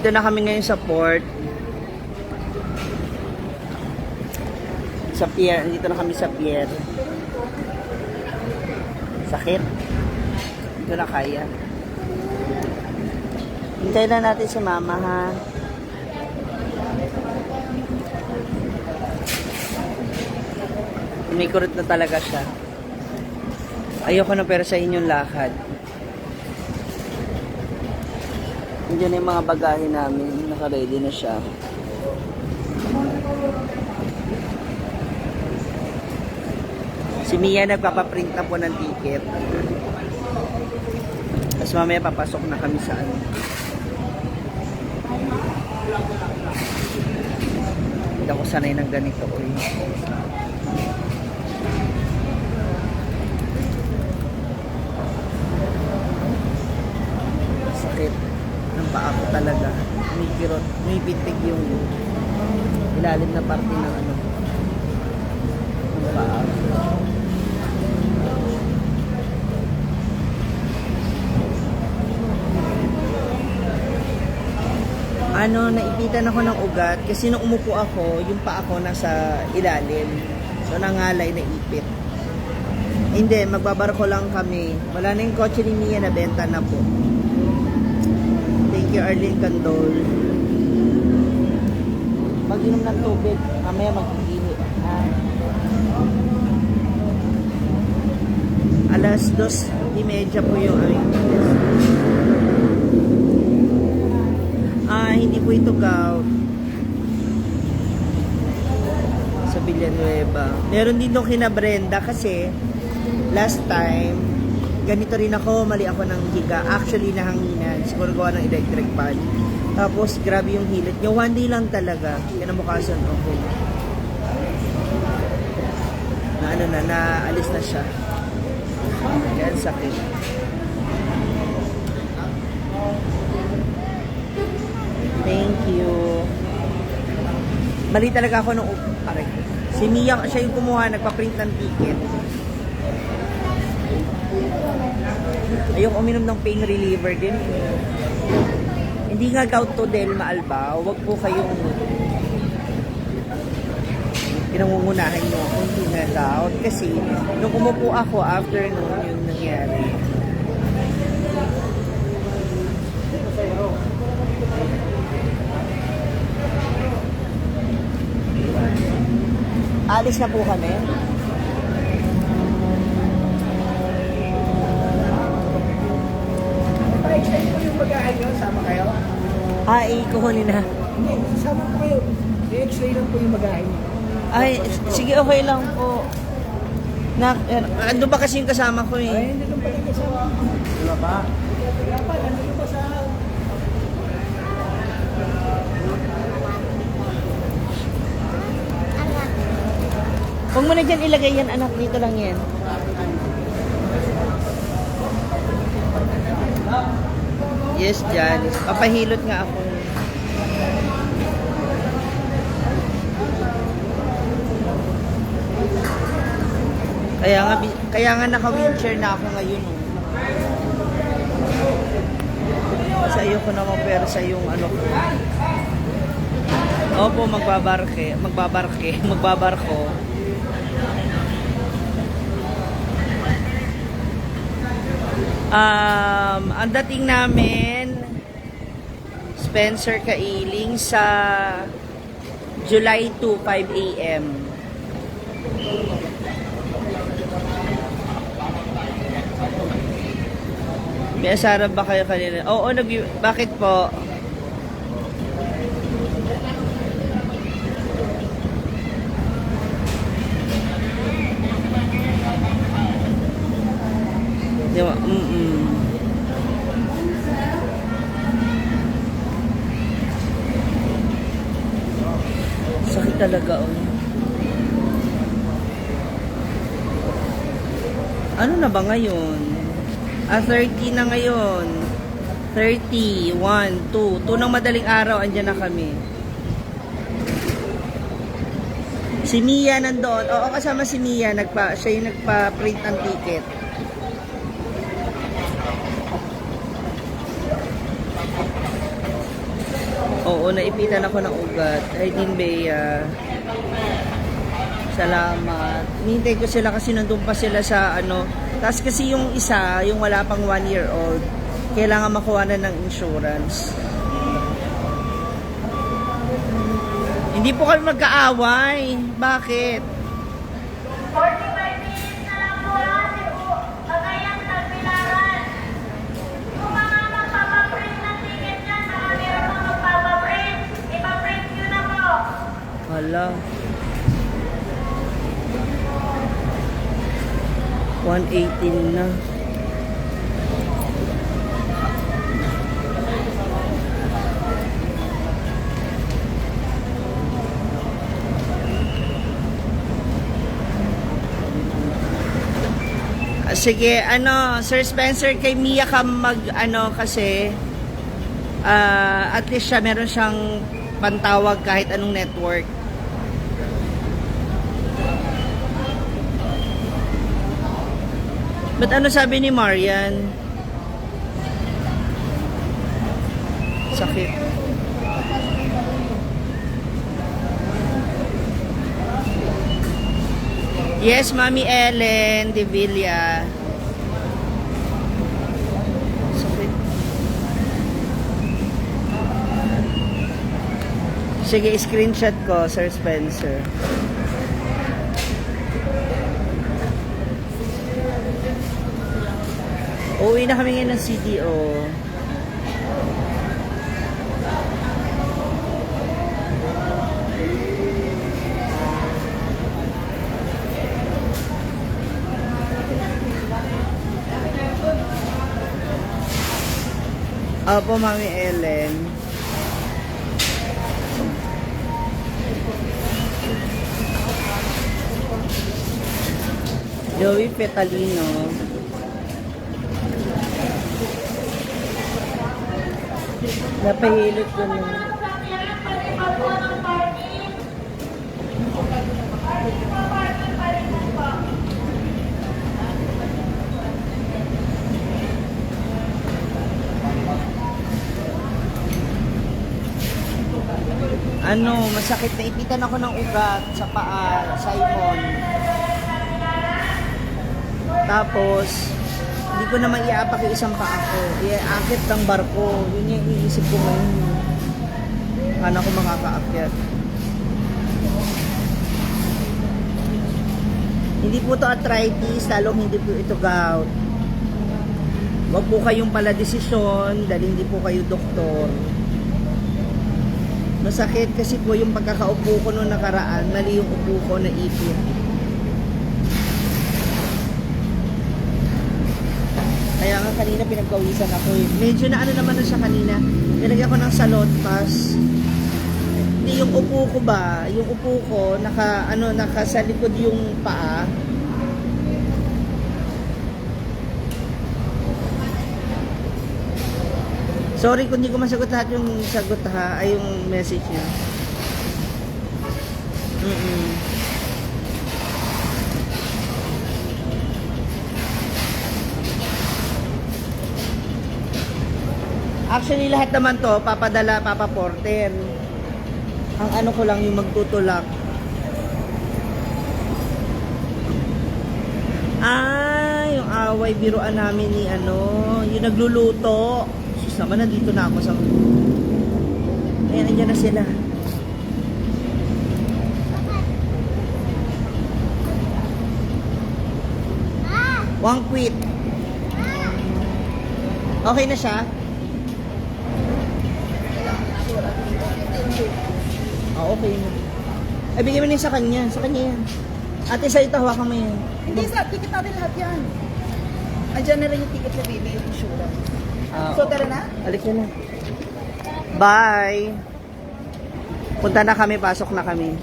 Nandito na kami ngayon sa port. Sa pier. Nandito na kami sa pier. Sakit. Dito na kaya. Hintay na natin si mama, ha? May kurot na talaga siya. Ayoko na pero sa inyong lakad. Nandiyan na yung mga bagahe namin. Naka-ready na siya. Si Mia nagpapaprint na po ng ticket. Tapos mamaya papasok na kami sa ano. Hindi ako sanay ng ganito. Sakit ng paa ko talaga. May kirot, may pitig yung ilalim na parte ng ano. Ng paa. Naipitan ako ng ugat kasi nung umupo ako, yung paa ko nasa ilalim. So, nangalay, naipit. Hindi, magbabarko lang kami. Wala na yung kotse ni Mia, nabenta na po. Thank you, Arlene Candol. Mag-inom ng tubig. Mamaya mag-iinit. Alas 2:30 po yung hindi po ito gout. Sa Villanueva. Meron din doon kina Brenda kasi last time, ganito rin ako, mali ako ng higa. Actually, nahanginan. Siguro gawa ng electric fan. Tapos, grabe yung hilit niya. One day lang talaga. Kinabukasan, okay. Naalis na siya. Kaya sakit. Thank you. Mali talaga ako nung aray. Si Mia, siya yung kumuha, nagpa-print ng ticket. Ayoko uminom ng pain reliever din. Hindi nga gout to Delma Alba. Huwag po kayong pinangungunahan nyo kung hindi nga gout. Kasi nung umupo ako after noon yung nangyari. Alis na po kami. Pa-extend po yung bagahe nyo, sama kayo? Kukunin na. Hindi, sama po kayo. I-extend lang po yung bagahe nyo. Sige, okay lang po. Ando ba kasi yung kasama ko eh? Hindi lang pala kasama. Wala ba? Wala pa, nandito pa sa... Huwag mo na dyan ilagay yan, anak. Dito lang yan. Yes, Janice. Papahilot nga ako. Kaya nga naka-wheelchair na ako ngayon. Kasi ayoko naman pero sa yung ano ko. Opo, magbabarko. Ang dating namin Spencer Kailing sa July 2, 5 a.m. May asara ba kayo kanina? Oo, bakit po? Diba? Sakit talaga, Ano na ba ngayon? 30 na ngayon. 30, 1, 2. 2 ng madaling araw, andyan na kami. Si Mia nandoon. Oo, kasama si Mia. Siya yung nagpa-print ng ticket. Oo, naipitan ako ng ugat. Ay, din, Bea. Salamat. Hinihintay ko sila kasi nandun pa sila sa ano. Tapos kasi yung isa, yung wala pang 1-year-old, kailangan makuha na ng insurance. Hindi po kami magkaaway. Bakit? 45 minutes na lang po ate po. Pagayang tagpilaran. Kung mga magpapaprint ng ticket niya, saka meron pang magpapaprint, ipaprint nyo na po. Hala. 118 na. Sige, Sir Spencer, kay Mia ka kasi at least siya meron siyang pantawag kahit anong network. But ano sabi ni Marian? Sakit. Yes, Mami Ellen de Villa. Sakit. Sige, screenshot ko, Sir Spencer. Uwi na kami ngayon ng CDO. Opo, Mami Ellen. Joey Petalino. Napahilot ko na. Masakit na ipitan ako ng ugat sa paa, Simon. Tapos, hindi ko na maiapak yung isang paa ko. Iakit ng barko. Yun yung iisip ko ngayon. Paano ako makakaakyat? Hindi po to arthritis, talong hindi po ito gout. Huwag po kayong pala desisyon dahil hindi po kayo doktor. Masakit kasi po yung pagkakaupo ko noong nakaraan, mali yung upo ko na ipit. Kaya nga kanina pinagkawisan ako eh. Medyo na naman na siya kanina. Nilagyan ko ng salot pass. Hindi yung upo ko ba, yung upo ko naka sa likod yung paa. Sorry kung hindi ko masagot lahat yung sagot ay yung message niya. Actually, lahat naman to, papaporter. Ang ko lang yung magtutulak. Yung away, biruan namin ni yung nagluluto. Sus naman, nandito na ako sa... Ayan, andyan na sila. One quit. Okay na siya? Okay na. Ay, bigyan mo na sa kanya. Sa kanya yan. Ate, sa ito, hawakan mo yan. Hindi sa ticket natin lahat yan. Andiyan na rin yung ticket na baby, yung insurance. So, tara na? Alik na. Bye! Punta na kami, pasok na kami.